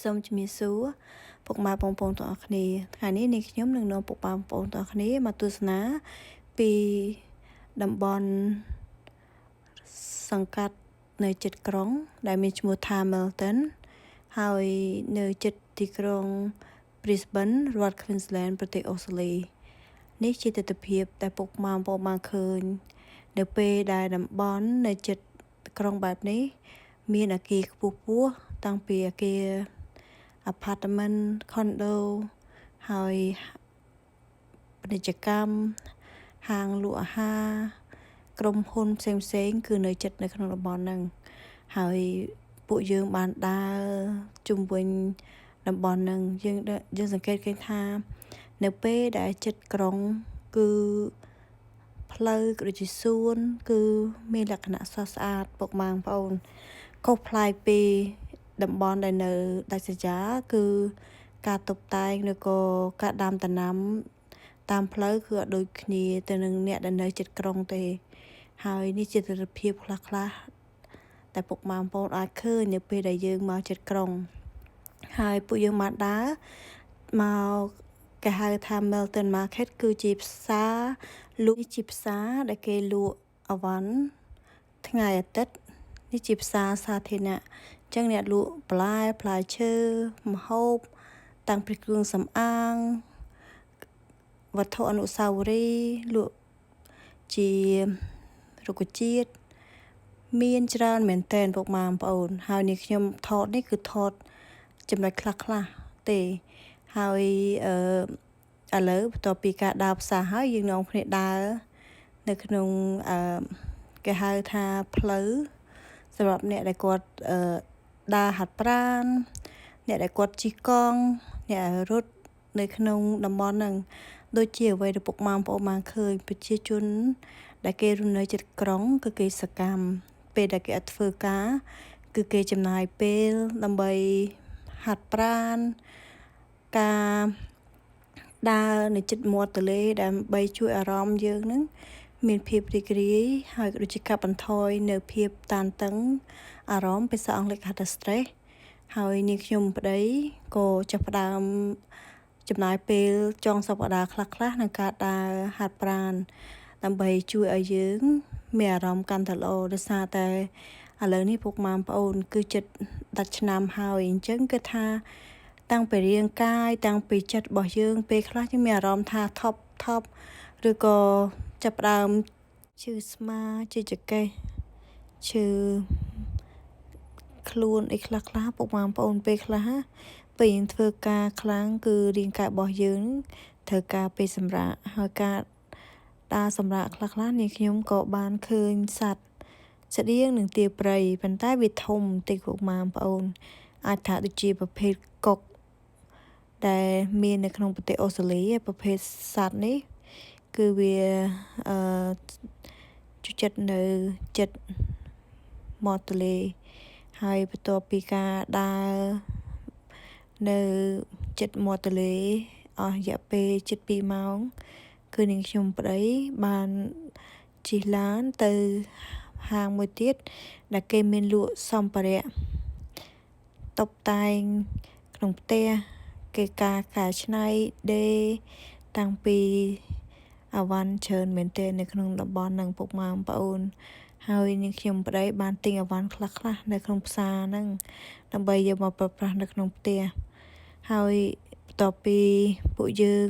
សូមជំរាបសួរពុកម៉ែបងប្អូនទាំងអស់គ្នាថ្ងៃនេះនេះខ្ញុំនឹងនាំពុកម៉ែបងប្អូនទាំងអស់គ្នាមកទស្សនាពីតំបន់សង្កាត់នៅជិតក្រុង ដែលមានឈ្មោះថា Melton ហើយនៅជិតទីក្រុង Brisbane រដ្ឋ Queensland ប្រទេសអូស្ត្រាលីនេះជាទិដ្ឋភាពដែលពុកម៉ែបងប្អូនបានឃើញ នៅពេលដែលតំបន់នៅជិតក្រុងបែបនេះ មានអគារខ្ពស់ៗតាំងពីអគារ apartment condo ហើយពាណិជ្ជកម្មហាងលក់អាហារក្រុមហ៊ុនផ្សេងផ្សេងគឺនៅជិតនៅក្នុងតំបន់ហ្នឹងហើយពួកយើងបានដើរជុំវិញតំបន់ហ្នឹងយើងយើងសង្កេតឃើញថា នៅពេលដែលជិតក្រុងគឺផ្លូវក៏ដូចជាសួនគឺមានលក្ខណៈស្រស់ស្អាតពុកម៉ែបងប្អូនខុសប្លែកពីតំបន់ដែលនៅដាច់ស្រយាលគឺការតុបតែងឬក៏ការដាំដំណាំតាមផ្លូវគឺអត់ដូចគ្នាទៅនឹងអ្នកដែលនៅជិតក្រុងទេ ហើយនេះជាទិដ្ឋភាពខ្លះខ្លះតែពុកម៉ែបងប្អូនអាចឃើញនៅពេលដែលយើងមកជិតក្រុង ហើយពួកយើងបានដើរមកគេហៅថា Melton Market គឺជាផ្សារលក់ជាផ្សារដែលគេលក់អវ៉ាន់ថ្ងៃអាទិត្យនេះជាផ្សារសាធារណៈអញ្ចឹងអ្នកលក់បន្លែផ្លែឈើម្ហូបតាំងពីគ្រឿងសម្អាងវត្ថុអនុស្សាវរីយ៍លក់ជារុក្ខជាតិមានច្រើនមែនទែនពុកម៉ែបងប្អូន ហើយនេះខ្ញុំថតនេះគឺថតចំណុចខ្លះខ្លះទេហើយអឺឥឡូវបន្ទាប់ពីការដើរផ្សារហើយយើងនាំគ្នាដើរនៅក្នុងអឺគេហៅថាផ្លូវសម្រាប់អ្នកដែលគាត់អឺដើរហាត់ប្រាណអ្នកដែលគាត់ជិះកង់អ្នករត់នៅក្នុងតំបន់ហ្នឹងដូចជាអ្វីដែលពុកម៉ែបងប្អូនបានឃើញប្រជាជន ដែលគេរស់នៅជិតក្រុង គឺគេសកម្មពេលដែលគេអត់ធ្វើការ គឺគេចំណាយពេលដើម្បីហាត់ប្រាណការដើរនៅជិតមាត់ទន្លេដើម្បីជួយអារម្មណ៍យើងនឹងមានភាពរីករាយហើយក៏ដូចជាកាត់បន្ថយនៅភាពតានតឹងអារម្មណ៍ភាសាអង់គ្លេសហៅថា stress ហើយនាងខ្ញុំប្តីក៏ចាប់ផ្ដើមចំណាយពេលចុងសប្តាហ៍ខ្លះៗក្នុងការដើរហាត់ប្រាណដើម្បីជួយឲ្យយើងមានអារម្មណ៍កាន់តែល្អដោយសារតែឥឡូវនេះពុកម៉ែបងប្អូនគឺចិត្តដាច់ឆ្នាំហើយអញ្ចឹងគឺថាតាំងពីរាងកាយតាំងពីចិត្តរបស់យើងពេលខ្លះយើងមានអារម្មណ៍ថាថប់ថប់ឬក៏ចាប់ផ្ដើមឈឺស្មាឈឺចង្កេះឈឺខ្លួនអីខ្លះខ្លះពុកម៉ែបងប្អូនពេលខ្លះពេលយើងធ្វើការខ្លាំងគឺរាងកាយរបស់យើងត្រូវការពេលសម្រាកហើយការដើរសម្រាកខ្លះខ្លះនេះខ្ញុំក៏បានឃើញសត្វស្តៀងនឹងទាព្រៃប៉ុន្តែវាធំបន្តិចពុកម៉ែបងប្អូនអាចថាដូចជាប្រភេទកុកដែលមាននៅក្នុងប្រទេសអូស្ត្រាលីប្រភេទសត្វនេះគឺវាអឺចូលចិត្តនៅចិត្តមាត់ទន្លេហើយបន្ទាប់ពីការដើរនៅចិត្តមាត់ទន្លេអស់រយៈពេលជិត2ម៉ោងគឺនាងខ្ញុំប្តីបានជិះឡានទៅហាងមួយទៀតដែលគេមានលក់សម្ភារៈតុបតែងក្នុងផ្ទះគេការកែច្នៃដេរតាំងពីអវ៉ាន់ច្រើនមែនទែននៅក្នុងតំបន់ហ្នឹងពុកម៉ែបងប្អូនហើយនាងខ្ញុំប្តីបានទិញអវ៉ាន់ខ្លះៗនៅក្នុងផ្សារហ្នឹងដើម្បីយកមកប្រើប្រាស់នៅក្នុងផ្ទះហើយបន្ទាប់ពីពួកយើង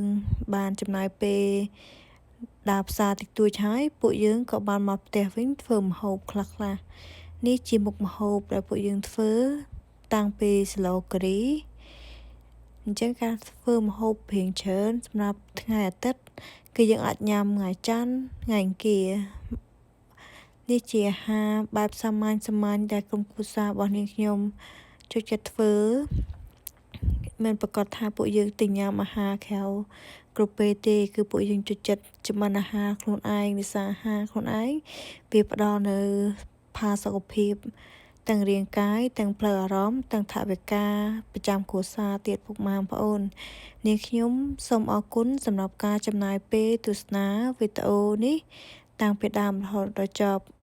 បានចំណាយពេលដើរផ្សារតិចតួចហើយពួកយើងក៏បានមកផ្ទះវិញធ្វើម្ហូបខ្លះៗនេះជាមុខម្ហូបដែលពួកយើងធ្វើតាំងពីស្លការីអញ្ចឹងការធ្វើម្ហូបព្រៀងច្រើនសម្រាប់ថ្ងៃអាទិត្យគឺយើងអាចញ៉ាំថ្ងៃច័ន្ទថ្ងៃអង្គារនេះជាអាហារបែបសាមញ្ញសាមញ្ញដែលក្រុមគ្រួសាររបស់នាងខ្ញុំចូលចិត្តធ្វើមិនប្រកាសថាពួកយើងទិញញ៉ាំអាហារក្រៅគ្រប់ពេលទេគឺពួកយើងចូលចិត្តចម្អិនអាហារខ្លួនឯងដោយសារអាហារខ្លួនឯងវាផ្ដល់នូវផាសុកភាពទាំងរាងកាយទាំងផ្លូវអារម្មណ៍ទាំងថវិកាប្រចាំគ្រួសារទៀតពុកម៉ែបងប្អូននាងខ្ញុំសូមអរគុណសម្រាប់ការចំណាយពេលទស្សនាវីដេអូនេះតាំងពីដើមរហូតដល់ចប់។